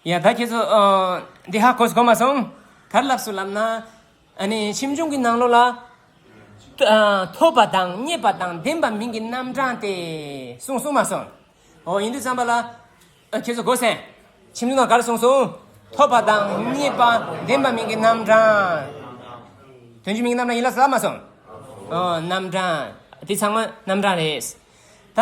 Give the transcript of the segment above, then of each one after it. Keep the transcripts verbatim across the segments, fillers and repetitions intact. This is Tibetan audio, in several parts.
ཡ་ད་ཁྱེད་ཚོ་ཨ། འདི་ཧ་གོ་གོ་མ་སོང་། ག་རེ་ལབ་སོང་ལབ་ན། ཨ་ནི་ཁྱིམ་ཆུང་གི་ནང་ལོགས་ལ། ཨ། ཐོབ་པ་དང་རྙེད་པ་དང་ལྡན་པ་མིང་གི་རྣམ་གྲངས་ཏེ་གསུངས་སོང་མ་སོང་། ཨོ་ཡིན་དུས་ཙམ་པ་ལ། ཨ། ཁྱེད་ཚོ་གོ་སོང་། ཁྱིམ་ཆུང་ནང་ག་རེ་གསུངས་སོང་། ཐོབ་པ་དང་རྙེད་པ་ལྡན་པ་མིང་གི་རྣམ་གྲངས། དོན་གྱི་མིང་གི་རྣམ་གྲངས་ཡིན་ལ་ཟ་མ་སོང་། ཨོ་རྣམ་གྲངས། དེ་ཚང་མ་རྣམ་གྲངས་རེད། ད།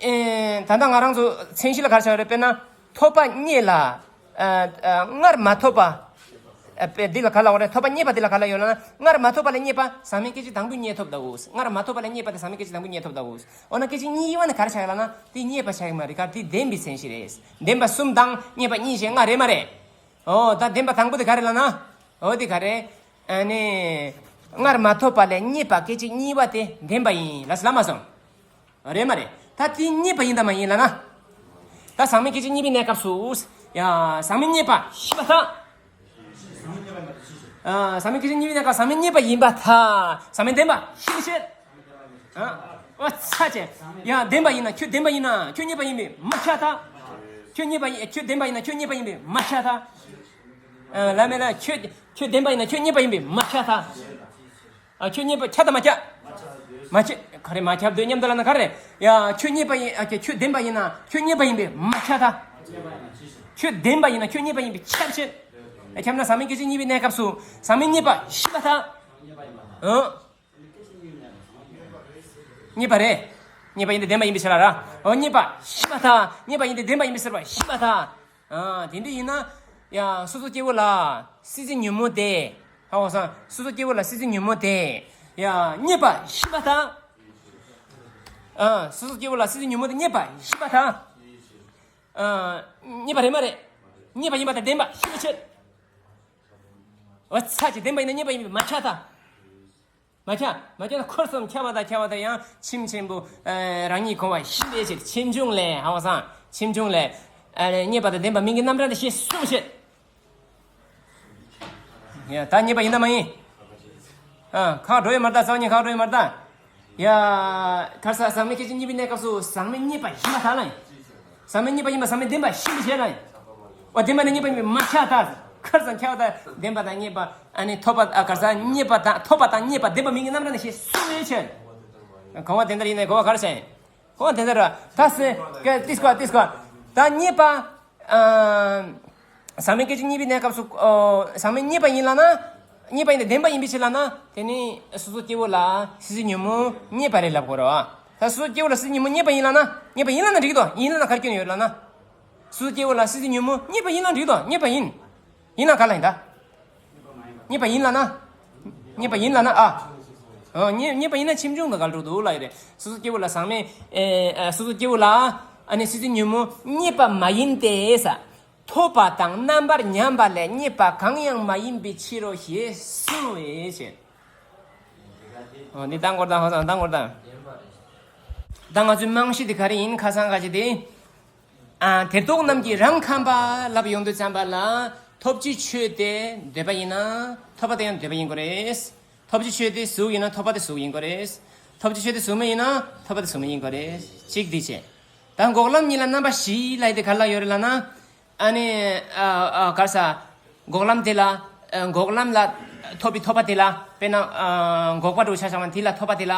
ཨེ། ད་ལྟ་ང་རང་ཚོ་མཚན་གཞི་ལ་ག་རེ་ཆགས་རེད། དཔེར་ན་ཐོབ་པ་རྙེད་ལ། ཨ། ཨ། སྔར་མ་ཐོབ་པ། ཨ། དཔེ་འདི་ལ་ག་ལབ་དགོས་རེད། ཐོབ་པ་རྙེད་པ་འདི་ལ་ག་ལབ་ཡོད་ལབ་ན། སྔར་མ་ཐོབ་པ་ལས་རྙེད་པ་ཟག་མེད་སྐད་ཅིག་དང་པོས་རྙེད་ཐུབ་ལྟ་བུ། སྔར་མ་ཐོབ་པ་ལས་རྙེད་པ་དེ་ཟག་མེད་སྐད་ཅིག་དང་པོས་རྙེད་ཐུབ་ལྟ་བུ། འོ་ན་སྐད་ཅིག་གཉིས་པ་ནི་ག་རེ་ཆགས་ཡོད་ལབ་ན། དེ་རྙེད་པ་ཆགས་ཡོད་མ་རེད། ག་དེ་ལྡན་པའི་མཚན་གཞི་རེད། ལྡན་པ་གསུམ་དང་རྙེད་པ་གཉིས་ཞེས་ལྔ་རེད་མ་རེད། འོ་ད་ལྡན་པ་དང་པོ་དེ་ག་རེ་ལབ་ན། འོ་དེ་ག་རེ། ཨ་ནི། སྔར་མ་ཐོབ་པ་ལས་རྙེད་པ་སྐད་ཅིག་གཉིས་པ་དེ་ལྡན་པ་ཡིན་ལབ་ཟེར་ལབ་མ་སོང་། རེད་མ་རེད། ད་དེ་རྙེད་པ་ཡིན་དང་མ་ཡིན་ལབ་ན། ད་ཟག་མེད་སྐད་ཅིག་གཉིས་པའི་གནས་སྐབས་སུ། ཡ། ཟག་མེད་རྙེད་པ་ཤེས་པར་ཐལ། ཨ། ཟག་མེད་སྐད་ཅིག་གཉིས་པའི་གནས་སྐབས་ཟག་མེད་རྙེད་པ་ཡིན་པར་ཐལ། ཟག་མེད་བདེན་པ་ཤེས་པར་བྱེད། ཨ། འོ་ཚ་ཅན། ཡ་བདེན་པ་ཡིན་ན་ཁྱོད་བདེན་པ་ཡིན་ན་ཁྱོད་རྙེད་པ་ཡིན་པས་མ་ཁྱབ་ཐལ། ཁྱོད་རྙེད་པ་ཡིན། ཁྱོད་བདེན་པ་ཡིན་ན་ཁྱོད་རྙེད་པ་ཡིན་པས་མ་ཁྱབ་ཐལ། ཨ། ལབ་མེད་ལ། ཁྱོད་ཁྱོད་བདེན་པ་ཡིན་ན་ཁྱོད་རྙེད་པ་ཡིན་པས་མ་ཁྱབ་ཐལ། ཨ། ཁྱོད་རྙེད་པ་ཁྱབ་དང་མ་ཁྱབ། མ་ཁྱབ། ག་རེ་མ་ཁྱབ་འདོད་སྙམ་དུ་ལབ་ན་ག་རེ། ཡ་ཁྱོད་རྙེད་པ་ཡིན། ཨ། ཁྱོད་བདེན་པ་ཡིན་ན་ཁྱོད་རྙེད་པ་ཡིན་པས་མ་ཁྱབ་ཐལ། ཁྱོད་བདེན་པ་ཡིན་ན་ཁྱོད་རྙེད་པ་ཡིན་པས་ཁྱབ་བྱེད། ཨ། ཁྱབ་ན་ཟག་མེད་སྐད་ཅིག་གཉིས་པའི་གནས་སྐབས་སུ་ཟག་མེད་རྙེད་པ་ཤེས་པར་ཐལ། ཨ། རྙེད་པ་རེད། རྙེད་པ་ཡིན་ཏེ་བདེན་པ་ཡིན་པའི་ཕྱིར་ལ་ར། འོ་རྙེད་པ་ཤེས་པར་ཐལ། རྙེད་པ་ཡིན་ཏེ་བདེན་པ་ཡིན་པའི་ཕྱིར་ལ་ཤེས་པར་ཐལ། ཨ། དེ་འདྲ་ཡིན་ན། ཡ་སོ་སོ་སྐྱེ་བོ་ལ་སྲིད་རྩེ་ཉོན་མོངས་དེ། ཧ་གོ་སོང་། སོ་སོ་སྐྱེ་བོ་ལ་སྲིད་རྩེ་ཉོན་མོངས་དེ། ཡ་རྙེད་པ་ཤེས་པར་ཐལ། ཨ། སོ་སོ་སྐྱེ་བོ་ལ་སྲིད་རྩེ་ཉོན་མོངས་དེ་རྙེད་པ་ཤེས་པར་ཐལ། ཨ། རྙེད་པ་རེད་མ་རེད། རྙེད་པ་ཡིན་པ་དང་བདེན་པ་ཤེས་པར་བྱེད། འོ་ཚ་ཅན། བདེན་པ་ཡིན་ན་རྙེད་པ་ཡིན་པས་མ་ཁྱབ་ཐལ། མ་ཁྱབ། མ་ཁྱབ་ན་འཁོར་གསུམ་ཁྱབ་པ་དང་ཁྱབ་པ་དང་། ཡང་ཁྱིམ་ཆེན་པོ། ཨ། རང་ཉིད་གོམས་པ་ཤེས་པའི་ཕྱིར། ཁྱིམ་ཆུང་ལས། ཧ་གོ་སོང་། ཁྱིམ་ཆུང་ལས། ཨ། རྙེད་པ་དང་ལྡན་པ་མིང་གི་རྣམ་གྲངས་དེ་ཤེས་གསུངས་ཤིག། ཡ་ད་རྙེད་པ་ཡིན་དང་མ་ཡིན། ཨ། ཁག་འགྲོ་ཡོད་མ་རེད་ད། རྩ་བ་ཉིད་ཁག་འགྲོ་ཡོད་མ་རེད་ད། ཡ། ག་རེ་ཟ། ཟག་མེད་སྐད་ཅིག་གཉིས་པའི་གནས་སྐབས་སུ་ཟག་མེད་རྙེད་པ་ཡིན་པར་ཐལ་ལབ་ཡིན། ཟག་མེད་རྙེད་པ་ཡིན་པ། ཟག་མེད་བདེན་པ་ཤེས་པར་བྱེད་ལབ་ཡིན། འོ་བདེན་པ་ནི་རྙེད་པ་ཡིན་པས་མ་ཁྱབ་ཐལ། ག་རེ་ཟ། ཁྱབ་ད་བདེན་པ་དང་རྙེད་པ། ཨ་ནི་ཐོབ་པ། ཨ། ག་རེ་ཟ། རྙེད་པ་དང་ཐོབ་པ་དང་རྙེད་པ་ལྡན་པ་མིང་གི་རྣམ་གྲངས་ནི་ཤེས་གསུངས་པའི་ཕྱིར། གང་བ་དེ་འདྲ་ཡིན་ནའི་གོ་བ་ག་རེ་བྱས་ཡིན། གོ་བ་དེ་འདྲ་ར། ད་སེ་ཀ་ཏིས་ཀ་ཏིས་ཀ་ད་རྙེད་པ། ཨ། ཟག་མེད་སྐད་ཅིག་གཉིས་པའི་གནས་སྐབས་སུ། ཨོ། ཟག་མེད་རྙེད་པ་ཡིན་ལབ་ན། རྙེད་པ་ཡིན་ཏེ་བདེན་པ་ཡིན་པའི་ཕྱིར་ལབ་ན། དེ་ནི་སོ་སོ་སྐྱེ་བོ་ལ་སྲིད་རྩེ་ཉོན་མོངས་རྙེད་པ་རེད་ལབ་དགོས་རེད་བ། ད་སོ་སོ་སྐྱེ་བོ་ལ་སྲིད་རྩེ་ཉོན་མོངས་རྙེད་པ་ཡིན་ལབ་ན། རྙེད་པ་ཡིན་ལབ་ན་འགྲིག་གི་འདུག། ཡིན་ལབ་ན་ག་རེ་སྐྱོན་ཡོད་ལབ་ན། སོ་སོ་སྐྱེ་བོ་ལ་སྲིད་རྩེ་ཉོན་མོངས་རྙེད་པ་ཡིན་ལབ་ན་འགྲིག་གི་འདུག། རྙེད་པ་ཡིན། ཡིན་ལབ་ན་ག་ལ་ཡིན་ད། རྙེད་པ་ཡིན་ལབ་ན། རྙེད་པ་ཡིན་ལབ་ན་ཨ། ཨོ། རྙེད་རྙེད་པ་ཡིན་ན་ཁྱིམ་ཆུང་དང་ག་ལ་འགྲོ་འདུག་ལབ་ཡོད་རེད། སོ་སོ་སྐྱེ་བོ་ལ་ཟག་མེད། ཨེ། ཨ། སོ་སོ་སྐྱེ་བོ་ལ། ཨ་ནི་སྲིད་རྩེ་ཉོན་མོངས་རྙེད་པ་མ་ཡིན་ཏེ་ཟེར། ཐོབ་པ་དང་རྣམ་པར་ཉམས་པ་ལས་རྙེད་པ་གང་ཡང་མ་ཡིན་པའི་ཕྱིར་རོ་ཞེས་གསུངས་པའི་ཕྱིར། ཨོ། འདི་ལྟ་དགོས་ད། ཧ་གོ་སོང་། ལྟ་དགོས་ད། ད་ང་ཚོའི་རྨང་གཞི་དེ་ག་རེ་ཡིན། ཁ་སང་ཁ་ཅིག་དེ། ཨ། དེར་རྟོག་རྣམས་ཀྱིས་རང་ཁམས་པ་ལབ་ཡོང་དུས་ཙམ་པ་ལ། ཐོབ་བྱའི་ཆོས་དེ་འདོད་པ་ཡིན་ན་ཐོབ་པ་དེ་ཡང་འདོད་པ་ཡིན་དགོས་རེད། ཐོབ་བྱའི་ཆོས་དེ་གཟུགས་ཡིན་ན་ཐོབ་པ་དེ་གཟུགས་ཡིན་དགོས་རེད། ཐོབ་བྱའི་ཆོས་དེ་གཟུགས་མེད་ཡིན་ན་ཐོབ་པ་དེ་གཟུགས་མེད་ཡིན་དགོས་རེད། གཅིག་འདི་བྱས། ད་འགོག་ལམ་གཉིས་ལ་རྣམ་པ་བཞི་ལབ་ཡས་དེ་ག་རེ་ལབ་ཡོད་རེད་ལབ་ན། ཨ་ནི། ཨ། ཨ། ག་རེ་ཟ། འགོག་ལམ་དེ་ལ། ཨ། འགོག་ལམ་ལ་ཐོབ་པའི་ཐོབ་པ་དེ་ལ། དཔེར་ན། ཨ། འགོག་པ་འདྲ་བོ་ཆ་བཞག་ན་དེ་ལ་ཐོབ་པ་དེ་ལ།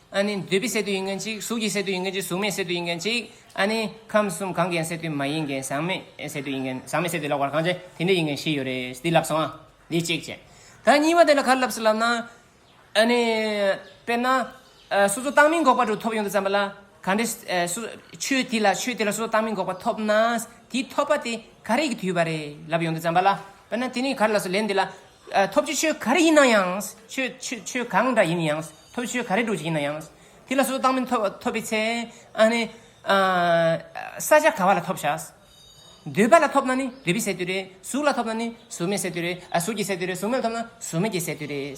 ཨ་ནི་འདོད་པས་སད་དུས་ཡིན་མཁན་གཅིག། གཟུགས་ཀྱིས་སད་དུས་ཡིན་མཁན་གཅིག། གཟུགས་མེད་སད་དུས་ཡིན་མཁན་གཅིག། ཨ་ནི་ཁམས་གསུམ་གང་གིས་ཡང་སད་དུས་མ་ཡིན་མཁན། ཟག་མེད་སད་དུས་ཡིན་མཁན། ཟག་མེད་སད་དུས་ལབ་དགོས་རེད། གང་བྱས་དེ་འདྲ་ཡིན་མཁན་བཞི་ཡོད་རེད། འདི་ལབ་སོང་ཨ། འདི་གཅིག་བྱས། ད་གཉིས་པ་དེ་ལ་ག་རེ་ལབ་སོང་ལབ་ན། ཨ་ནི། དཔེར་ན། ཨ། སོ་སོ་བཏང་སྨིན་འགོག་པ་འདྲ་བོ་ཐོབ་ཡོང་དུས་ཙམ་པ་ལ། ག་འདྲ། ཨ། སོ། ཆོས་དེ་ལ། ཆོས་དེ་ལ་སོ་སོ་བཏང་སྨིན་འགོག་པ་ཐོབ་ན། དེའི་ཐོབ་པ་དེ་ག་རེ་གིས་བསྡུས་པ་རེད་ལབ་ཡོང་དུས་ཙམ་པ་ལ། དཔེར་ན་དེ་ནི་ག་རེ་ལབ་སོང་ལན་འདི་ལ། ཨ། ཐོབ་བྱའི་ཆོས་ག་རེ་ཡིན་ན་ཡང་། ཆོས་ཆོས་ཆོས་གང་འདྲ་ཡིན་ཡང་། ཐོབ་བྱའི་ཆོས་ག་རེ་འདྲ་བོ་ཅིག་ཡིན་ན་ཡང་། དེ་ལ་སོ་སོ་བཏང་སྨིན་ཐོབ་ཐོབ་པའི་ཚེ། ཨ་ནི། ཨ། ས་ཆ་ག་བ་ལ་ཐོབ་བཞག། འདོད་པ་ལ་ཐོབ་ན་ནི་འདོད་པས་སད་དུས་རེད། གཟུགས་ལ་ཐོབ་ན་ནི་གཟུགས་མེད་སད་དུས་རེད། ཨ། གཟུགས་ཀྱིས་སད་དུས་རེད། གཟུགས་མེད་ལ་ཐོབ་ན་གཟུགས་མེད་ཀྱིས་སད་དུས་རེད།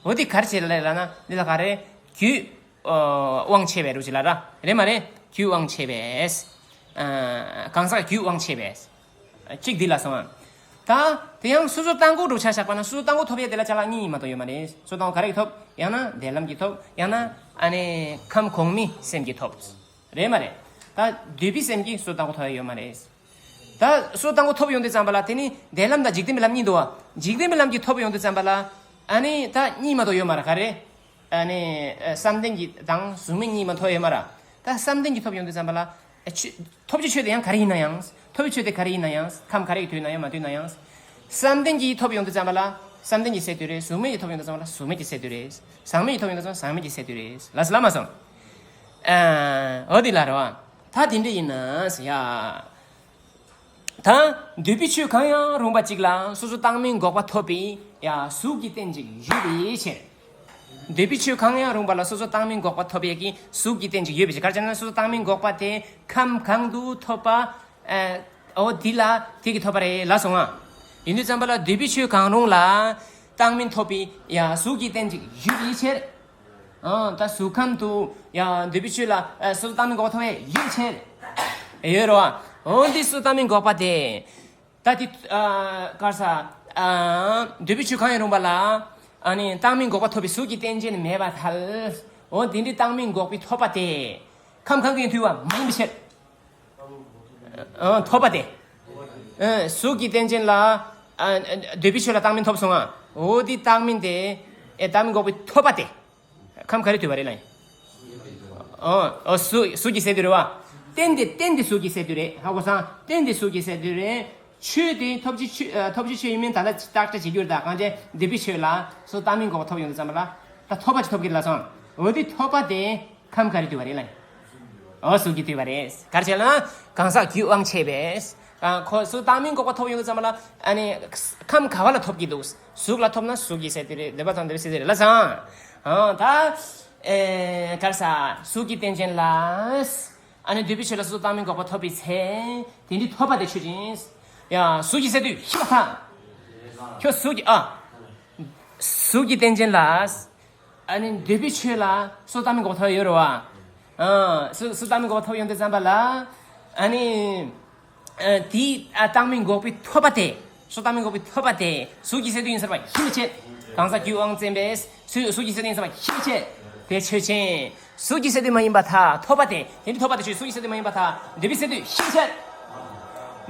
འོ་དེ་ག་རེ་བྱས་ལབ་ན། འདི་ལ་ག་རེ། རྒྱུ། ཨ། དབང་ཆེ་བའི་རུ་ཅི་ལ་ར། རེད་མ་རེད། རྒྱུ་དབང་ཆེ་བས། ཨ། གང་ཟག་རྒྱུ་དབང་ཆེ་བས། གཅིག་འདི་ལ་སོང་ཨ། ད་དེ་ཡང་སོ་སོ་བཏང་འགོག་འདྲ་བོ་ཆ་བཞག་པ་ན། སོ་སོ་བཏང་འགོག་ཐོབ་ཡས་དེ་ལ་ཅ་ལག་གཉིས་ཡིན་མ་གཏོགས་ཡོད་མ་རེད། སོ་སོ་བཏང་འགོག་ག་རེ་གིས་ཐོབ། ཡང་ན་འདོད་ལམ་གྱིས་ཐོབ། ཡང་ན་ཨ་ནི་ཁམས་གོང་མའི་སེམས་ཀྱིས་ཐོབ། རེད་མ་རེད། ད་འདོད་པའི་སེམས་ཀྱིས་སོ་སོ་བཏང་འགོག་ཐོབ་ཡས་ཡོད་མ་རེད། ད་སོ་སོ་དང་པོ་ཐོབ་ཡོང་དུས་ཙམ་པ་ལ་དེ་ནི་འདས་ལམ་དང་འཇིག་རྟེན་པའི་ལམ་གཉིས་འདུག་བ། འཇིག་རྟེན་པའི་ལམ་གྱིས་ཐོབ་ཡོང་དུས་ཙམ་པ་ལ་ཨ་ནི་ད་གཉིས་མ་གཏོགས་ཡོད་མ་རེད། ག་རེ། ཨ་ནི་བསམ་གཏན་གྱི་དང་གཟུགས་མེད་གཉིས་མ་ཐོབ་ཡོད་མ་རེད། ད་བསམ་གཏན་གྱིས་ཐོབ་ཡོང་དུས་ཙམ་པ་ལ། ཨ་ཆོས། ཐོབ་བྱའི་ཆོས་དེ་ཡང་ག་རེ་ཡིན་ན་ཡང་། ཐོབ་བྱའི་ཆོས་དེ་ག་རེ་ཡིན་ན་ཡང་། ཁམས་ག་རེ་ཡིས་བསྡུས་ན་ཡང་མ་བསྡུས་ན་ཡང་། བསམ་གཏན་གྱིས་ཐོབ་ཡོང་དུས་ཙམ་པ་ལ། བསམ་གཏན་གྱིས་སེལ་དུས་རེད། གཟུགས་མེད་ཀྱིས་ཐོབ་ཡོང་དུས་ཙམ་པ་ལ་གཟུགས་མེད་ཀྱིས་སེལ་དུས་རེད། ཟག་མེད་ཀྱིས་ཐོབ་ཡོང་དུས་ཙམ་པ་ལ་ཟག་མེད་ཀྱིས་སེལ་དུས་རེད། ལ་སོ་ལ་མ་སོང་། ཨ། འོ་དེ་ལ་རེད་བ། ད་དེ་འདྲ་ཡིན་ན་ཟེར་ཡ། ད་འདོད་པའི་ཆོས་གང་ཡང་རུང་བ་གཅིག་ལ་སོ་སོ་བཏང་སྨིན་འགོག་པ་ཐོབ་པའི་ཡ་གཟུགས་ཀྱི་རྟེན་ཅིག་ཡོད་པའི་ཕྱིར། འདོད་པའི་ཆོས་གང་ཡང་རུང་བ་ལ་སོ་སོ་བཏང་སྨིན་འགོག་པ་ཐོབ་པའི་གི་གཟུགས་ཀྱི་རྟེན་ཅིག་ཡོད་པའི་ཕྱིར། ག་རེ་བྱས་ན་སོ་སོ་བཏང་སྨིན་འགོག་པ་དེ་ཁམས་གང་དུ་ཐོབ་པ། ཨ། འོ་དེ་ལ་དེ་གི་ཐོབ་པ་རེད་ལ་སོང་ང་། ཡིན་དུས་ཙམ་པ་ལ་འདོད་པའི་ཆོས་གང་རུང་ལ་བཏང་སྨིན་ཐོབ་པའི་ཡ་གཟུགས་ཀྱི་རྟེན་ཅིག་ཡོད་པའི་ཕྱིར། ཨ། ད་གཟུགས་ཁམས་དུ་ཡང་འདོད་པའི་ཆོས་ལ། ཨ། སོ་སོ་བཏང་སྨིན་འགོག་པ་ཐོབ་པའི་ཡིན་ཕྱིར། ཡོད་རེད་བ། འོ་འདི་སོ་སོ་བཏང་སྨིན་འགོག་པ་དེ། ད་དེ། ཨ། ག་རེ་ཟ། ཨ། འདོད་པའི་ཆོས་གང་ཡང་རུང་བ་ལ། ཨ་ནི་བཏང་སྨིན་འགོག་པ་ཐོབ་པའི་གཟུགས་ཀྱི་རྟེན་ཅན་མེད་པར་ཐལ། འོ་དེ་འདྲའི་བཏང་སྨིན་འགོག་པའི་ཐོབ་པ་དེ། ཁམས་གང་གིས་ཡང་འདུལ་བ་མ་ཡིན་པའི་ཕྱིར། ཨ། ཐོབ་པ་དེ། ཨ། གཟུགས་ཀྱི་རྟེན་ཅན་ལ། ཨ། འདོད་པའི་ཆོས་ལ་བཏང་སྨིན་ཐོབ་སོང་ང་། འོ་དེ་བཏང་སྨིན་དེ། ཨེ། བཏང་སྨིན་འགོག་པའི་ཐོབ་པ་དེ། ཁམས་ག་རེ་འདུལ་བ་རེད་ལ་ཡིན། ཨོ། ཨོ། གཟུགས། གཟུགས་ཀྱིས་སེལ་དུས་རེད་བ། རྟེན་དེ། རྟེན་དེ་གཟུགས་ཀྱིས་སེལ་དུས་རེད། ཧ་གོ་སོང་། རྟེན་དེ་གཟུགས་ཀྱིས་སེལ་དུས་རེད། ཆོས་དེ་ཐོབ་བྱའི་ཆོས། ཨ། ཐོབ་བྱའི་ཆོས་ཡིན་མིན་ད་ལྟ་བརྟག་དཔྱད་བྱེད་རྒྱུ་རེད། ད་གང་བྱས་འདོད་པའི་ཆོས་ལ་སོ་སོ་བཏང་སྨིན་འགོག་པ་ཐོབ་ཡོང་དུས་ཙམ་པ་ལ། ད་ཐོབ་པ་ཅིག་ཐོབ་ཀྱི་རེད་ལ་སོང་། འོ་དེ་ཐོབ་པ་དེ་ཁམས་ག་རེ་འདུལ་བ་རེད་ལ་ཡིན། ཨོ། གཟུགས་ཀྱིས་འདུལ་བ་རེད། ག་རེ་བྱས་ན་གང་ཟག་རྒྱུད་དབང་ཆེ་བས། ཨ། ཁོ་སོ་སོ་བཏང་སྨིན་འགོག་པ་ཐོབ་ཡོང་དུས་ཙམ་པ་ལ། ཨ་ནི་ཁམས་ག་བ་ལ་ཐོབ་ཀྱི་འདུག་གཟུགས་ལ་ཐོབ་ན་གཟུགས་ཀྱིས་སེལ་དུས་རེད། འདོད་པ་དང་འདོད་པས་སེལ་དུས་རེད་ལ་སོང་། ཨ། ད། ཨེ། ག་རེ་ཟ། གཟུགས་ཀྱི་རྟེན་ཅན་ལ། ཨ་ནི་འདོད་པའི་ཆོས་ལ་སོ་སོ་བཏང་སྨིན་འགོག་པ་ཐོབ་པའི་ཚེ། དེ་འདྲའི་ཐོབ་པ་དེ་ཆོས་ཅན། ཡ། གཟུགས་ཀྱིས་སེལ་དུས་ཤི་བ་དང་། ཁྱོད་གཟུགས་ཀྱི། ཨ། གཟུགས་ཀྱི་རྟེན་ཅན་ལ། ཨ་ནི་འདོད་པའི་ཆོས་ལ་སོ་སོ་བཏང་སྨིན་འགོག་པ་ཐོབ་ཡོད་རེད་བ། ཨ། སོ་སོ་བཏང་སྨིན་འགོག་པ་ཐོབ་ཡོང་དུས་ཙམ་པ་ལ། ཨ་ནི། ཨ། དེའི། ཨ། བཏང་སྨིན་འགོག་པའི་ཐོབ་པ་དེ། སོ་སོ་བཏང་སྨིན་འགོག་པའི་ཐོབ་པ་དེ་གཟུགས་ཀྱིས་སེལ་དུས་ཡིན་ཟེར་བ་ཡིན་པའི་ཕྱིར། གང་ཟག་རྒྱུད་དབང་བཙན་པས་གཟུགས། གཟུགས་ཀྱིས་སེལ་དུས་ཡིན་ཟེར་བ་ཡིན་པའི་ཕྱིར། དེ་ཆོས་ཅན། གཟུགས་ཀྱིས་སེལ་དུས་མ་ཡིན་པར་ཐལ། ཐོབ་པ་དེ། དེ་འདྲའི་ཐོབ་པ་དེ་ཆོས། གཟུགས་ཀྱིས་སེལ་དུས་མ་ཡིན་པར་ཐལ། འདོད་པས་སེལ་དུས་ཡིན་པའི་ཕྱིར།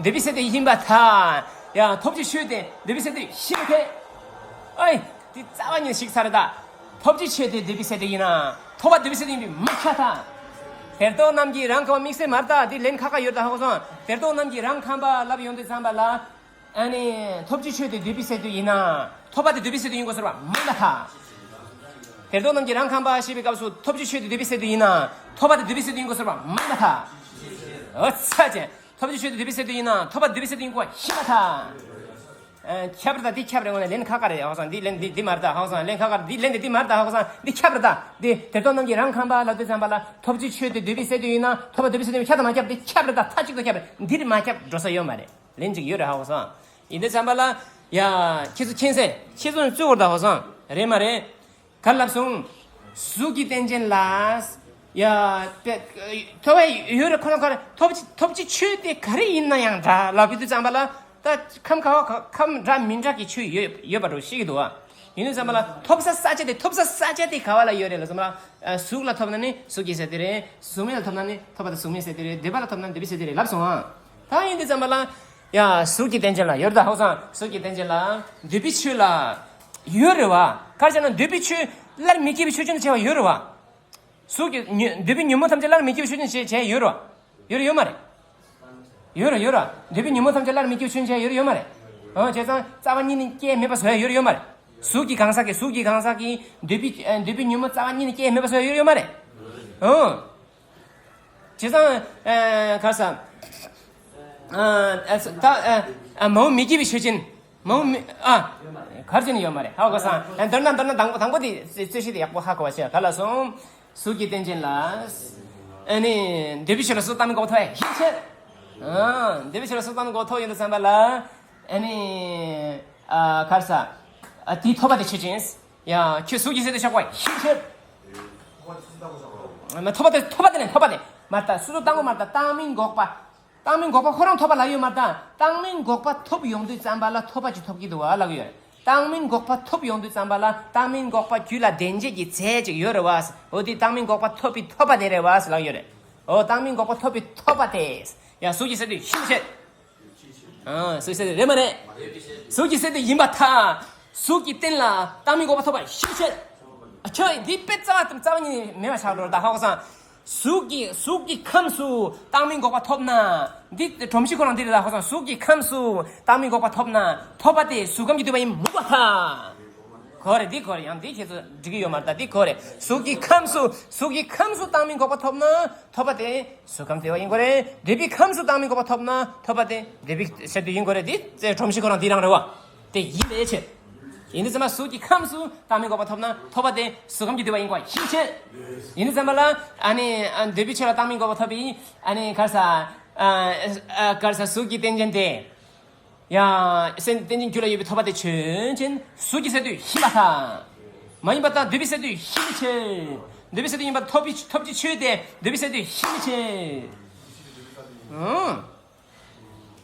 འདོད་པས་སེལ་དུས་ཡིན་པར་ཐལ། ཡ། ཐོབ་བྱའི་ཆོས་དེ་འདོད་པས་སེལ་དུས་ཡིན་པའི་ཕྱིར། ཨེ། འདི་རྩ་བ་ཉིད་ཞིག་ཚར་ད། ཐོབ་བྱའི་ཆོས་དེ་འདོད་པས་སེལ་དུས་ཡིན་ན། ཐོབ་པ་འདོད་པས་སེལ་དུས་ཡིན་པས་མ་ཁྱབ་ད། དེར་སྟོན་རྣམས་ཀྱིས་རང་ཁམས་པ། དམིགས་བསལ་མ་རེད་ད། འདི་ལན་ཁག་ཁག་ཡོད་ད་ཧ་གོ་སོང་། དེར་སྟོན་རྣམས་ཀྱིས་རང་ཁམས་པ་ལབ་ཡོང་དུས་ཙམ་པ་ལ། ཨ་ནི་ཐོབ་བྱའི་ཆོས་དེ་འདོད་པས་སེལ་དུས་ཡིན་ན། ཐོབ་པ་དེ་འདོད་པས་སེལ་དུས་ཡིན་དགོས་ཟེར་བ་མ་ཡིན་པར་ཐལ། དེར་སྟོན་རྣམས་ཀྱིས་རང་ཁམས་པ་ཞེས་པའི་སྐབས་སུ་ཐོབ་བྱའི་ཆོས་དེ་འདོད་པས་སེལ་དུས་ཡིན་ན། ཐོབ་པ་དེ་འདོད་པས་སེལ་དུས་ཡིན་དགོས་ཟེར་བ་མ་ཡིན་པར་ཐལ། འོ་ཙི་ཙི། ཐོབ་བྱའི་ཆོས་དེ་འདོད་པས་སེལ་དུས་ཡིན་ན། ཐོབ་པ་དེ་འདོད་པས་སེལ་དུས་ཡིན་དགོས་པ་ཡིན་པར་ཐལ། ཨ། ཁྱབ་རེད་ད། འདི་ཁྱབ་རེད། འོ་ན་ལན་ཁག་ཁག་རེད་ཧ་གོ་སོང་། འདི་ལན་འདི་འདི་མ་རེད་ད་ཧ་གོ་སོང་། ལན་ཁག་ཁག་རེད། འདི་ལན་འདི་འདི་མ་རེད་ད་ཧ་གོ་སོང་། འདི་ཁྱབ་རེད་ད། འདི་དེར་སྟོན་རྣམས་ཀྱིས་རང་ཁམས་པ་ལབ་དུས་ཙམ་པ་ལ། ཐོབ་བྱའི་ཆོས་དེ་འདོད་པས་སེལ་དུས་ཡིན་ན། ཐོབ་པ་འདོད་པས་སེལ་དུས་ཡིན་པས་ཁྱབ་དང་མ་ཁྱབ། འདི་ཁྱབ་རེད་ད། མཐའ་གཅིག་ཏུ་ཁྱབ་རེད། འདིར་མ་ཁྱབ་འགྲོ་ས་ཡོད་མ་རེད། ལན་ཅིག་ཡོད་རེད་ཧ་གོ་སོང་། ཡིན་དུས་ཙམ་པ་ལ། ཡ། ཁྱེད་ཚོ་མཁྱེན་གསལ། ཁྱེད་ཚོ་གཙོ་བོར་ད་ཧ་གོ་སོང་། རེད་མ་རེད། ག་རེ་ལབ་སོང་། གཟུགས་ཀྱི་རྟེན་ཅན་ལ། ཡ། དེ་ཐོབ་པ་ཡོད་རེད། ཁོ་ན་ཁོ་རེ་ཐོབ་བྱའི། ཐོབ་བྱའི་ཆོས་དེ་ག་རེ་ཡིན་ན་ཡང་འདྲ་ལབ་ཡོང་དུས་ཙམ་པ་ལ། ད་ཁམས་ག་བ་ག་ཁམས་འདྲ་མི་འདྲ་གི་ཆོས་ཡོད་ཡོད་པ་འདྲ་ཤེས་ཀྱི་འདུག་བ། ཡིན་དུས་ཙམ་པ་ལ་ཐོབ་ས་ས་ཆ་དེ། ཐོབ་ས་ས་ཆ་དེ་ག་བ་ལ་ཡོད་རེད་ལབ་ཙམ་པ་ལ། གཟུགས་ལ་ཐོབ་ན་ནི་གཟུགས་ཀྱིས་སེལ་དེ་རེད། གཟུགས་མེད་ལ་ཐོབ་ན་ནི་ཐོབ་པ་དང་གཟུགས་མེད་སེལ་དེ་རེད། འདོད་པ་ལ་ཐོབ་ན་འདོད་པས་སེལ་དེ་རེད་ལབ་སོང་ཨ། ད་ཡིན་དུས་ཙམ་པ་ལ། ཡ། གཟུགས་ཀྱི་རྟེན་ཅན་ལ་ཡོད་རེད་ད་ཧ་གོ་སོང་། གཟུགས་ཀྱི་རྟེན་ཅན་ལ་འདོད་པའི་ཆོས་ལ་ཡོད་རེད་བ། ག་རེ་བྱས་ན་འདོད་པའི་ཆོས་སླར་མི་སྐྱེ་བའི་ཆོས་ཅན་དུ་བྱས་པ་ཡོད་རེད་བ། གཟུགས་ཀྱི་ཉོན། འདོད་པའི་ཉོན་མོངས་ཐམས་ཅད་སླར་མི་སྐྱེ་བའི་ཆོས་ཅན་བྱས་བྱས་ཡོད་རེད་བ། ཡོད་རེད་ཡོད་མ་རེད། ཡོད་རེད་ཡོད་རེད། འདོད་པའི་ཉོན་མོངས་ཐམས་ཅད་སླར་མི་སྐྱེ་བའི་ཆོས་ཅན་བྱས་ཡོད་རེད་ཡོད་མ་རེད། ཨང་། བྱས་ཙང་རྩ་བ་ཉིད་ནས་སྐྱེ་མེད་པ་བཟོ་ཡ་ཡོད་རེད་ཡོད་མ་རེད། གཟུགས་ཀྱི་གང་ཟག་གིས། གཟུགས་ཀྱི་གང་ཟག་གིས་འདོད་པའི། ཨ། འདོད་པའི་ཉོན་མོངས་རྩ་བ་ཉིད་ནས་སྐྱེ་མེད་པ་བཟོ་ཡ་ཡོད་རེད་ཡོད་མ་རེད། ཨང་། བྱས་ཙང་། ཨ། ག་རེ་ཟ། ཨ། ཨ། ད། ཨ། ཨ། མ་འོངས་མི་སྐྱེ་བའི་ཆོས་ཅན། མ་འོངས་མི། ཨ། ག་རེ་བྱས་ནས་ཡོད་མ་རེད། ཧ་གོ་སོང་། ཨ། མདོར་ན། མདོར་ན་དང་པོ། དང་པོ་དེ་རྩོད་གཞི་དེ་ཡག་པོ་ཧ་གོ་བ་བྱས། ག་ལ་སོང་། གཟུགས་ཀྱི་རྟེན་ཅན་ལ། ཨ་ནི་འདོད་པའི་ཆོས་ལ་སོ་སོ་བཏང་སྨིན་འགོག་པ་ཐོབ་པ་ཡིན་ཕྱིར། ཨ། འདོད་པའི་ཆོས་ལ་སོ་སོ་བཏང་སྨིན་འགོག་པ་ཐོབ་ཡོང་དུས་ཙམ་པ་ལ། ཨ་ནི། ཨ། ག་རེ་ཟ། ཨ། དེའི་ཐོབ་པ་དེ་ཆོས་ཅན། ཡ། ཁྱོད་གཟུགས་ཀྱིས་སེལ་དུ་ཆོག་པ་ཡིན་ཕྱིར། མ། ཐོབ་པ་དེ། ཐོབ་པ་དེ་ནི། ཐོབ་པ་དེ་མ་རེད་ད། སོ་སོ་བཏང་སྨིན་མ་རེད་ད། བཏང་སྨིན་འགོག་པ། བཏང་སྨིན་འགོག་པ་ཁོ་རང་ཐོབ་པ་ལབ་ཡོད་མ་རེད་ད། བཏང་སྨིན་འགོག་པ་ཐོབ་ཡོང་དུས་ཙམ་པ་ལ་ཐོབ་པ་ཅིག་ཐོབ་ཀྱི་འདུག་བ་ལབ་ཀྱི་ཡོད་རེད། བཏང་སྨིན་འགོག་པ་ཐོབ་ཡོང་དུས་ཙམ་པ་ལ་བཏང་སྨིན་འགོག་པ་རྒྱུད་ལ་ལྡན་བྱེད་ཀྱི་རྫས་ཅིག་ཡོད་རེད་བ། འོ་དེ་བཏང་སྨིན་འགོག་པ་ཐོབ་པའི་ཐོབ་པ་དེ་རེད་བ་ལབ་ཀྱི་ཡོད་རེད། འོ། བཏང་སྨིན་འགོག་པ་ཐོབ་པའི་ཐོབ་པ་དེ། ཡ། གཟུགས་ཀྱིས་སེལ་དུས་ཕྱིར། ཨ། གཟུགས་ཀྱི་སས་བསྡུས་རེད་མ་རེད། གཟུགས་ཀྱི་སས་བསྡུས་ཡིན་པར་ཐལ། གཟུགས་ཀྱི་རྟེན་ལ་བཏགས་མིང་འགོག་པ་ཐོབ་པ་ཞིབ་ཕྱིར། ཨ། ཁྱོད་འདི་དཔེ་རྩ་བ་དང་རྩ་བ་ཉིད་ནས་མེད་པ་ཆགས་འགྲོ། ད་ཧ་གོ་སོང་། གཟུགས་ཀྱི་གཟུགས་ཀྱི་ཁམས་སུ་བཏགས་མིང་འགོག་པ་ཐོབ་ན། འདི་སྒྲོམ་གཞི་ཁོ་རང་འདི་རེད། ད་ཧ་གོ་སོང་། གཟུགས་ཀྱི་ཁམས་སུ་བཏགས་མིང་འགོག་པ་ཐོབ་ན། ཐོབ་པ་དེ་གཟུགས་ཁམས་ཀྱིས་བསྡུས་པ་ཡིན་མུག་པར་ཐལ། གོ་རེད། འདི་གོ་རེད། ཡང་འདི་ཁྱེད་ཚོ་འགྲིག་གི་ཡོད་མ་རེད། ད་འདི་གོ་རེད། གཟུགས་ཀྱི་ཁམས་སུ་གཟུགས་ཀྱི་ཁམས་སུ་བཏགས་མིང་འགོག་པ་ཐོབ་ན། ཐོབ་པ་དེ་གཟུགས་ཁམས་བསྡུས་པ་ཡིན་དགོས་རེད། འདོད་པའི་ཁམས་སུ་བཏགས་མིང་འགོག་པ་ཐོབ་ན། ཐོབ་པ་དེ་འདོད་པའི་སས་བསྡུས་ཡིན་དགོས་རེད། དེ་སྒྲོམ་གཞི་ཁོ་རང་འདི་རང་རེད་བ། དེ་ཡིན་པའི་ཕྱིར། ཡིན་དུས་ཙམ་པ་གཟུགས་ཀྱི་ཁམས་སུ་བཏགས་མིང་འགོག་པ་ཐོབ་ན། ཐོབ་པ་དེ་གཟུགས་ཁམས་ཀྱིས་བསྡུས་པ་ཡིན་དགོས་ཡིན་ཕྱིར། ཡིན་དུས་ཙམ་པ་ལ་ཨ་ནི་འདོད་པའི་ཆོས་ལ་བཏགས་མིང་འགོག་པ་ཐོབ་པའི་ཨ་ནི་ག་རེ་ཟེར། ཨ། ག་རེ་ཟེར། གཟུགས་ཀྱི་རྟེན་ཅན་དེ། ཡང་སེམས་རྟེན་ཅན་རྒྱུད་ལ་ཡོད་པའི་ཐོབ་པ་དེ་ཆོས་ཅན། གཟུགས་ཀྱི་སས་བསྡུས་ཡིན་པར་ཐལ། མ་ཡིན་པར་ཐལ། འདོད་པའི་སས་བསྡུས་ཡིན་པའི་ཕྱིར། འདོད་པའི་སས་བསྡུས་ཡིན་པར་ཐལ། ཐོབ་པའི་ཐོབ་བྱའི་ཆོས་དེ་འདོད་པའི་སས་བསྡུས་ཡིན་པའི་ཕྱིར། ཨང་།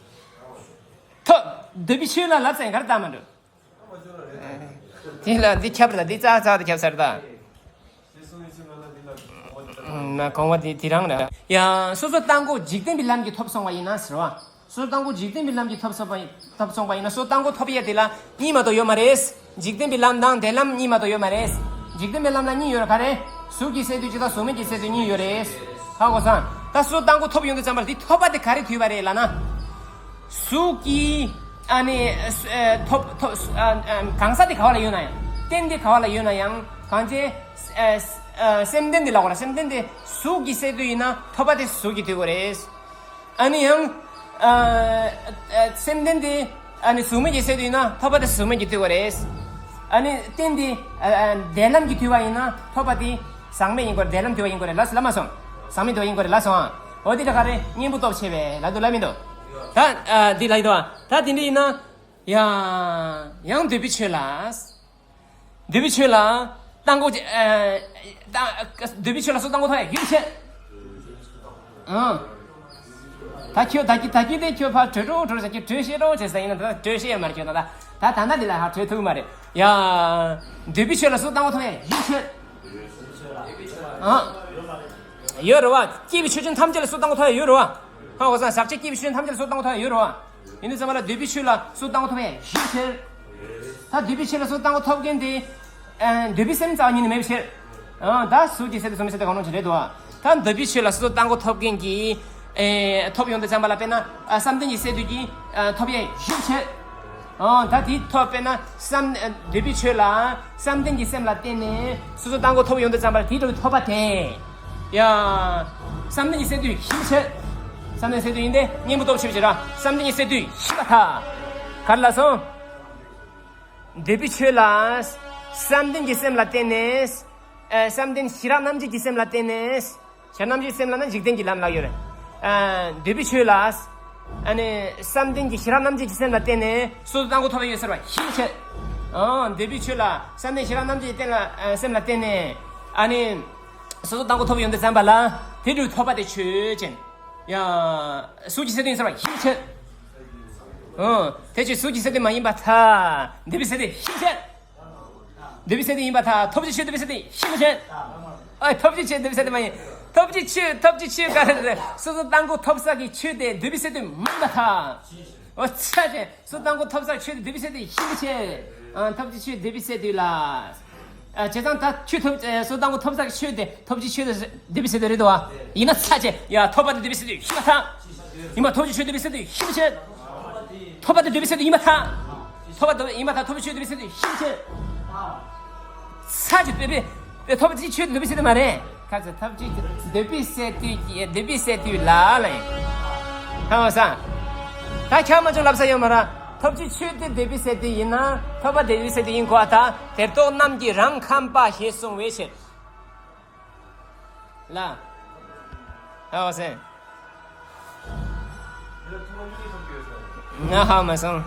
ཐོབ། འདོད་པའི་ཆོས་ལ་ལབ་ཙང་ག་རེ་བཏགས་མ་འགྲོ། དེ་ལ་འདི་ཁྱབ་ར། འདི་ཙག་ཙག་དེ་ཁྱབ་ས་རེད་ད། ན་གོང་བ་དེ་དེ་རང་རེད། ཡང་སོ་སོ་བཏང་སྒོ་འཇིག་རྟེན་པའི་ལམ་གྱིས་ཐོབ་སོང་བ་ཡིན་ན་ཟེར་བ། སོ་སོ་བཏང་སྒོ་འཇིག་རྟེན་པའི་ལམ་གྱིས་ཐོབ་སོང་བ་ཡིན། ཐོབ་སོང་བ་ཡིན་ན། སོ་སོ་བཏང་སྒོ་ཐོབ་ཡས་དེ་ལ་གཉིས་མ་གཏོགས་ཡོད་མ་རེད། འཇིག་རྟེན་པའི་ལམ་དང་འདས་ལམ་གཉིས་མ་གཏོགས་ཡོད་མ་རེད། འཇིག་རྟེན་པའི་ལམ་ལ་གཉིས་ཡོད་རེད། ག་རེ། གཟུགས་ཀྱི་སས་བསྡུས་གཅིག་དང་གཟུགས་མེད་ཀྱི་སས་བསྡུས་གཉིས་ཡོད་རེད། ཧ་གོ་སོང་། ད་སོ་སོ་བཏང་སྒོ་ཐོབ་ཡོང་དུས་ཙམ་པར་འདི་ཐོབ་པ་དེ་ག་རེ་འདུས་པ་རེད་ལབ་ན། གཟུགས་ཀྱི་ཨ་ནི་ཨ་ཐོབ་ཐོབ་ཨ་ཨ་གང་ཟག་དེ་ག་བ་ལ་ཡོད་ན་ཡང་། རྟེན་དེ་ག་བ་ལ་ཡོད་ན་ཡང་། གང་ཅི། ཨ་ཨ་སེམས་རྟེན་དེ་ལབ་དགོས་ར། སེམས་རྟེན་དེ་གཟུགས་ཀྱི་སས་བསྡུས་ཡིན་ན་ཐོབ་པ་དེ་གཟུགས་ཀྱིས་བསྡུ་དགོས་རེད། ཨ་ནི་ཡང་ཨ་ཨ་སེམས་རྟེན་དེ་ཨ་ནི་གཟུགས་མེད་ཀྱི་སས་བསྡུས་ཡིན་ན་ཐོབ་པ་དེ་གཟུགས་མེད་ཀྱིས་བསྡུ་དགོས་རེད། ཨ་ནི་རྟེན་དེ་ཨ་ཨ་འདས་ལམ་གྱིས་བསྡུས་པ་ཡིན་ན་ཐོབ་པ་དེ་ཟག་མེད་ཡིན་དགོས་རེད། འདས་ལམ་བསྡུས་པ་ཡིན་དགོས་རེད་ལབ་ལབ་མ་སོང་། ཟག་མེད་བསྡུས་པ་ཡིན་དགོས་རེད་ལབ་སོང་། འོ་དེ་ད་ག་རེ་གཉེན་པོ་སྟོབས་ཆེ་བས་ལབ་འདུག་ལབ་མི་འདུག་ད་ཨ་འདི་ལབ་ཡིན་དོ། ད་དེ་འདྲ་ཡིན་ན། ཡང་ཡང་འདོད་པའི་ཆོས་ལ། འདོད་པའི་ཆོས་ལ་བཏང་སྒོ་ཨ་བཏང་། འདོད་པའི་ཆོས་ལ་སོ་སོ་བཏང་སྒོ་ཐོབ་ཡས་ཡོད་ཕྱིར། ཨང་། ད་ཁྱོད་ད་གི་ད་གི་དེ་ཁྱོད་ཕར་བྲོས་འགྲོ་བྲོས་ཟེར་གི་བྲོས་ཤེས་རོགས་བྱེད་ཟེར་ཡིན་ན། ད་བྲོས་ཤེས་ཡོད་མ་རེད་ཁྱོད། ད་ད་ད་ད་འདི་ལ་ཧ་བྲོས་ཐུབ་མ་རེད་ཡ། འདོད་པའི་ཆོས་ལ་སོ་སོ་བཏང་སྒོ་ཐོབ་ཡས་ཡོད་ཕྱིར། ཨང་། ཡོད་རེད་བ། སྐྱེས་པའི་ཆོས་ཅན་ཐམས་ཅད་ལ་སོ་སོ་བཏང་སྒོ་ཐོབ་ཡས་ཡོད་རེད་བ། ཧ་གོ་སོང་། ཟག་བཅས་སྐྱེས་པའི་ཆོས་ཅན་ཐམས་ཅད་ལ་སོ་སོ་བཏང་སྒོ་ཐོབ་ཡས་ཡོད་རེད་བ། ཡིན་དུས་ཙམ་པ་ལ་འདོད་པའི་ཆོས་ལ་སོ་སོ་བཏང་སྒོ་ཐོབ་ཡས་ཡོད་ཕྱིར། ད་འདོད་པའི་ཆོས་ལ་སོ་སོ་བཏང་སྒོ་ཐོབ་མཁན་དེ། ཨ་འདོད་པའི་སེམས་རྩ་བ་ཉིད་ནས་མེད་པའི་ཕྱིར། ཨ་ད་གཟུགས་ཀྱི་སས་བསྡུས་གཟུགས་མེད་སས་བསྡུས་གང་རུང་ཅི་རེད་དོ། ད་འདོད་པའི་ཆོས་ལ་སོ་སོ་བཏང་སྒོ་ཐོབ་མཁན་གྱི་ཨེ་ཐོབ་ཡོང་དུས་ཙམ་པ་ལ་དཔེར་ན་ཨ་བསམ་གཏན་གྱི་སས་བསྡུས་ཀྱིས་ཨ་ཐོབ་ཡས་ཡོད་ཕྱིར། ཨ་ད་དེ་ཐོབ་དཔེར་ན་བསམ་འདོད་པའི་ཆོས་ལ་བསམ་གཏན་གྱི་སེམས་ལ་བརྟེན་ནས་སོ་སོ་བཏང་སྒོ་ཐོབ་ཡོང་དུས་ཙམ་པ་ལ་དེ་འདྲ་བའི་ཐོབ་པ་དེ། ཡ། བསམ་གཏན་གྱི་སས་བསྡུས་ཡིན་ཕྱིར། བསམ་གཏན་སས་བསྡུས་ཡིན་ཏེ་གཉེན་པོ་སྟོབས་ཆེ་བའི་ཕྱིར་ར། བསམ་གཏན་གྱི་སས་བསྡུས་ཡིན་པར་ཐལ། ག་རེ་ལབ་སོང་། འདོད་པའི་ཆོས་ལ་བསམ་གཏན་གྱི་སེམས་ལ་བརྟེན་ནས། ཨ་བསམ་གཏན་ཤེས་རབ་རྣམ་འབྱེད་ཀྱི་སེམས་ལ་བརྟེན་ནས། ཤེས་རབ་རྣམ་འབྱེད་ཀྱི་སེམས་ལབ་ན་འཇིག་རྟེན་གྱི་ལམ་ལ་ཡོད་རེད། ཨ་འདོད་པའི་ཆོས་ལ། ཨ་ནི་བསམ་གཏན་གྱི་ཤེས་རབ་རྣམ་འབྱེད་ཀྱི་སེམས་ལ་བརྟེན་ནས་སོ་སོ་བཏང་སྒོ་ཐོབ་ཡོད་ཟེར་བ་ཡིན་ཕྱིར། ཨ་འདོད་པའི་ཆོས་ལ་བསམ་གཏན་ཤེས་རབ་རྣམ་འབྱེད་ཀྱི་རྟེན་ལ་ཨ་སེམས་ལ་བརྟེན་ནས། ཨ་ནི། སོ་སོ་བཏང་སྒོ་ཐོབ་ཡོང་དུས་ཙམ་པ་ལ་དེ་འདྲའི་ཐོབ་པ་དེ་ཆོས་ཅན། ཡ། གཟུགས་ཀྱི་སས་བསྡུས་ཡིན་ཟེར་བ་ཡིན་ཕྱིར། ཨོ། དེ་ཆོས་གཟུགས་ཀྱི་སས་བསྡུས་མ་ཡིན་པར་ཐལ། འདོད་པའི་སས་བསྡུས་ཡིན་ཕྱིར། འདོད་པའི་སས་བསྡུས་ཡིན་པར་ཐལ། ཐོབ་བྱའི་ཆོས་འདོད་པའི་སས་བསྡུས་ཡིན་ཕྱིར། ཨ་ཐོབ་བྱའི་ཆོས་འདོད་པའི་སས་བསྡུས་མ་ཡིན། ཐོབ་བྱའི་ཆོས་ཐོབ་བྱའི་ཆོས་ག་རེ་རེད། སོ་སོ་བཏང་སྒོ་ཐོབ་ས་གི་ཆོས་དེ་འདོད་པའི་སས་བསྡུས་མིན་པར་ཐལ། ཨོ་ཚ་ཅན། སོ་སོ་བཏང་སྒོ་ཐོབ་ས་ཆོས་དེ་འདོད་པའི་སས་བསྡུས་ཡིན་ཕྱིར། ཨ་ཐོབ་བྱའི་ཆོས་འདོད་པའི་སས་བསྡུས་ལ། ཨ་བྱས་ཙང་ད་ཆོས་ཐོབ་ཨ་སོ་སོ་བཏང་སྒོ་ཐོབ་ས་གི་ཆོས་དེ་ཐོབ་བྱའི་ཆོས་དེ་འདོད་པའི་སས་བསྡུས་རེད་དོ། ཡིན་ན་ཚ་ཅན། ཡ་ཐོབ་པ་དེ་འདོད་པའི་སས་བསྡུས་ཡིན་པར་ཐལ། ཡིན་པ་ཐོབ་བྱའི་ཆོས་འདོད་པའི་སས་བསྡུས་ཡིན་ཕྱིར། ཐོབ་པ་དེ་འདོད་པའི་སས་བསྡུས་ཡིན་པར་ཐལ། ཐོབ་པ་དེ་ཡིན་པར་ཐལ། ཐོབ་བྱའི་ཆོས་འདོད་པའི་སས་བསྡུས་ཡིན་ཕྱིར། ཚ་ཅན། འདོད་པའི་ཐོབ་བྱའི་ཆོས་འདོད་པའི་སས་བསྡུས་མ་རེད། ཁ་ཚ་ཐོབ་བྱའི་འདོད་པའི་སས་བསྡུས་ཀྱི་འདོད་པའི་སས་བསྡུས་ལ་ལ་ཡིན། ཧ་གོ་སོང་། ད་ཁྱབ་མ་བྱུང་ལབ་ས་ཡོད་མ་རེད། ཐོབ་བྱའི་ཆོས་དེ་འདོད་པའི་སས་བསྡུས་ཡིན་ན་ཐོབ་པ་འདོད་པའི་སས་བསྡུས་ཡིན་དགོས་པར་ཐལ། དེར་རྟོག་རྣམས་ཀྱིས་རང་ཁམས་པ་ཞེས་གསུངས་པའི་ཕྱིར། ལ། ཧ་གོ་སོང་། ང་ཧ་མ་སོང་།